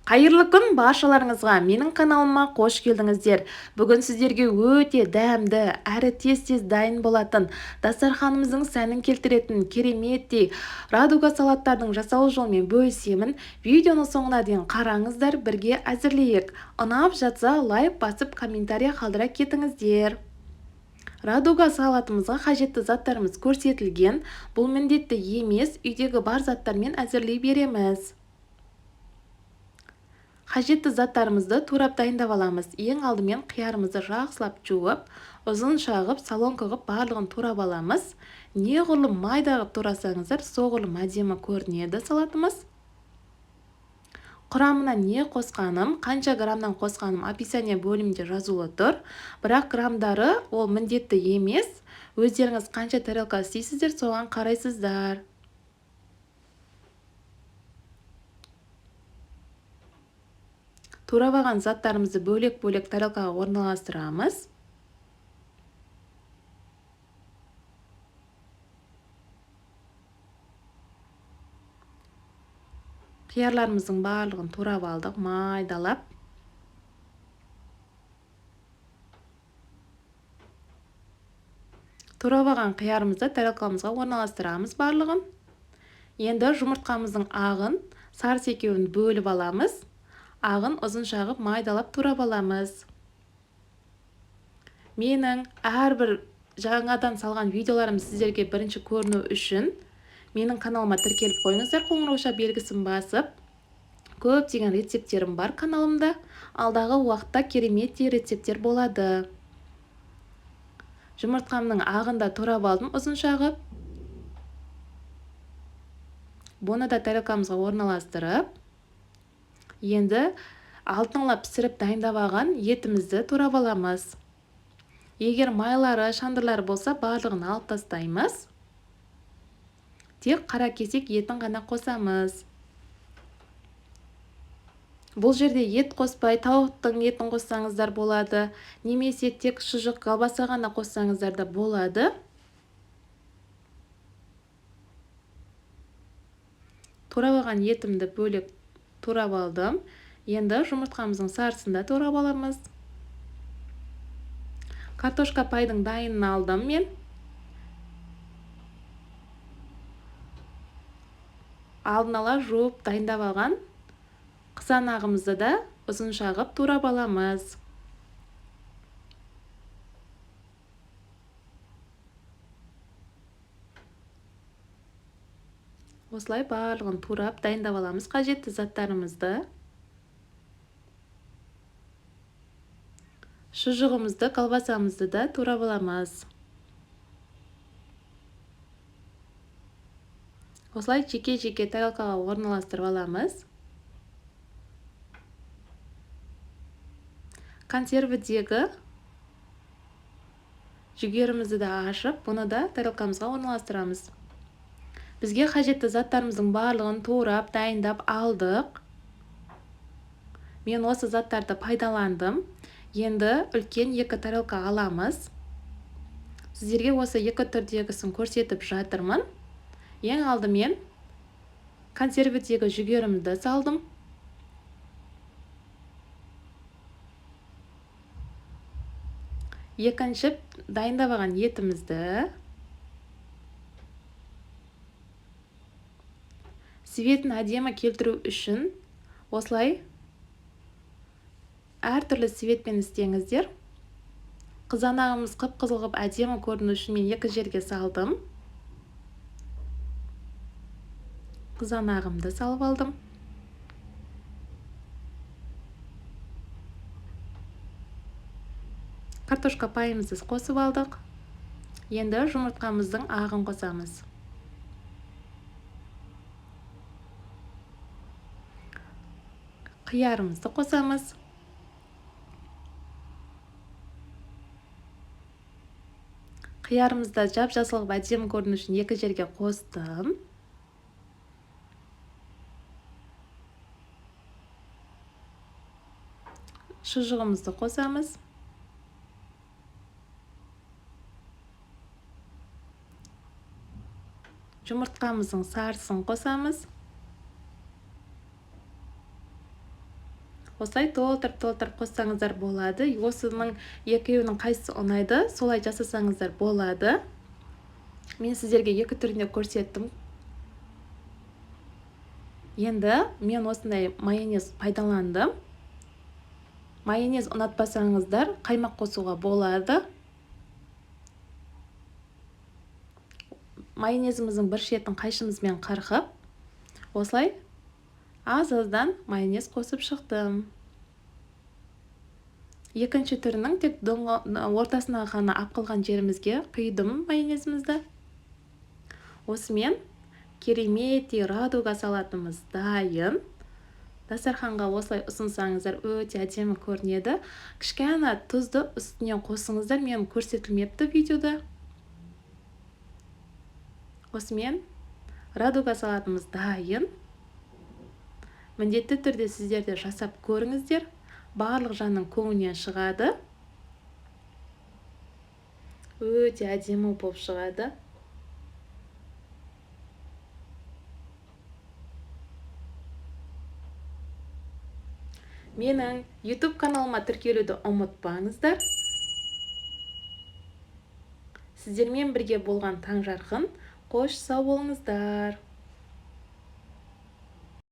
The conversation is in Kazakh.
Қайырлы күн баршаларыңызға, менің каналыма қош келдіңіздер. Бүгін сіздерге өте дәмді, әрі тез-тез дайын болатын, дастарханымыздың сәнін келтіретін кереметтей радуга салаттардың жасалу жолымен бөлісемін. Видеоның соңына дейін қараңыздар, бірге әзірлейік. Ұнап жатса лайк басып, комментария қалдыра кетіңіздер. Радуга салатымызға қажетті заттарымыз көрсетілген. Бұл міндетті емес, үйдегі бар заттармен әзірлей береміз. Қажетті заттарымызды турап дайындап аламыз. Ең алдымен қиярымызды жақсылап жуып, ұзынша қылып, солонка қылып барлығын турап аламыз. Неғұрлым майда қылып турасаңыздар, соғұрлым әдемі көрінеді салатымыз. Құрамына не қосқаным, қанша грамнан қосқаным описание бөлімінде жазулы тұр. Бірақ грамдары ол міндетті емес. Өздеріңіз қанша тарелка істейсіздер, соған қарайсыздар. Турап алған заттарымызды бөлек-бөлек тарелкаға орналастырамыз. Қиярларымыздың барлығын турап алдық, майдалап. Турап алған қиярымызды тарелкамызға орналастырамыз барлығын. Енді жұмыртқамыздың ағын, сарысы екеуін бөліп аламыз. Ағын ұзынша қылып майдалап турап аламыз. Менің әрбір жаңадан салған видеоларым сіздерге бірінші көріну үшін менің каналыма тіркеліп қойыңыздар, қоңырауша белгісін басып. Көптеген рецепттерім бар каналымда. Алдағы уақытта кереметтей рецепттер болады. Жұмыртқамның ағын да турап алдым ұзынша қылып. Бұны да тарелкамызға орналастырып, енді алдын ала пісіріп дайындап алған етімізді турап аламыз. Егер майлары, шандырлары болса, барлығын алып тастаймыз. Тек қара кесек етін ғана қосамыз. Бұл жерде ет қоспай, тауықтың етін қоссаңыздар болады, немесе тек шұжық колбаса ғана қоссаңыздар да болады. Турап алған етімді бөлек турап алдым. Енді жұмыртқамыздың сарысын да турап аламыз. Картошка пайдың дайынын алдым мен. Алдын ала жуып дайындап алған қызанағымызды да ұзынша қылып турап аламыз. Осылай барлығын турап дайындап аламыз қажетті заттарымызды. Шұжығымызды, колбасамызды да турап аламыз. Осылай жеке-жеке тарелкаға орналастырып аламыз. Консервідегі жүгерімізді де ашып, бұны да тарелкамызға орналастырамыз. Бізге қажетті заттарымыздың барлығын турап, дайындап алдық. Мен осы заттарды пайдаландым. Енді үлкен екі тарелка аламыз. Сіздерге осы екі түрдегісін көрсетіп жатырмын. Ең алдымен консервідегі жүгерімді салдым. Екінші дайындап алған етімізді. Цветін әдемі келтіру үшін осылай әртүрлі цветпен істеңіздер. Қызанағымыз қып-қызыл қып әдемі көріну үшін мен екі жерге салдым. Қызанағымды салып алдым. Картошка пайымызды қосып алдық. Енді жұмыртқамыздың ағын қосамыз. Қиярымызды қосамыз. Қиярымызды жап-жасыл қылып әдемі көріну үшін екі жерге қостым. Шұжығымызды қосамыз. Жұмыртқамыздың сарысын қосамыз. Осылай толтырып-толтырып қоссаңыздар болады. Осының екеуінің қайсысы ұнайды, солай жасасаңыздар болады. Мен сіздерге екі түрінде көрсеттім. Енді мен осындай майонез пайдаландым. Майонез ұнатпасаңыздар, қаймақ қосуға болады. Майонезіміздің бір шетін қайшымызбен қырқып, осылай аз-аздан майонез қосып шықтым. Екінші түрінің тек ортасына ғана ап қалған жерімізге құйдым майонезімізді. Осымен кереметтей радуга салатымыз дайын. Дастарханға осылай ұсынсаңыздар өте әдемі көрінеді. Кішкене тұзды үстінен қосыңыздар, мен көрсетілмепті видеода. Осымен радуга салатымыз дайын. Міндетті түрде сіздер де жасап көріңіздер. Барлық жанның көңілінен шығады. Өте әдемі болып шығады. Менің YouTube каналыма тіркелуді ұмытпаңыздар. Сіздермен бірге болған Таңжарқын. Қош сау болыңыздар.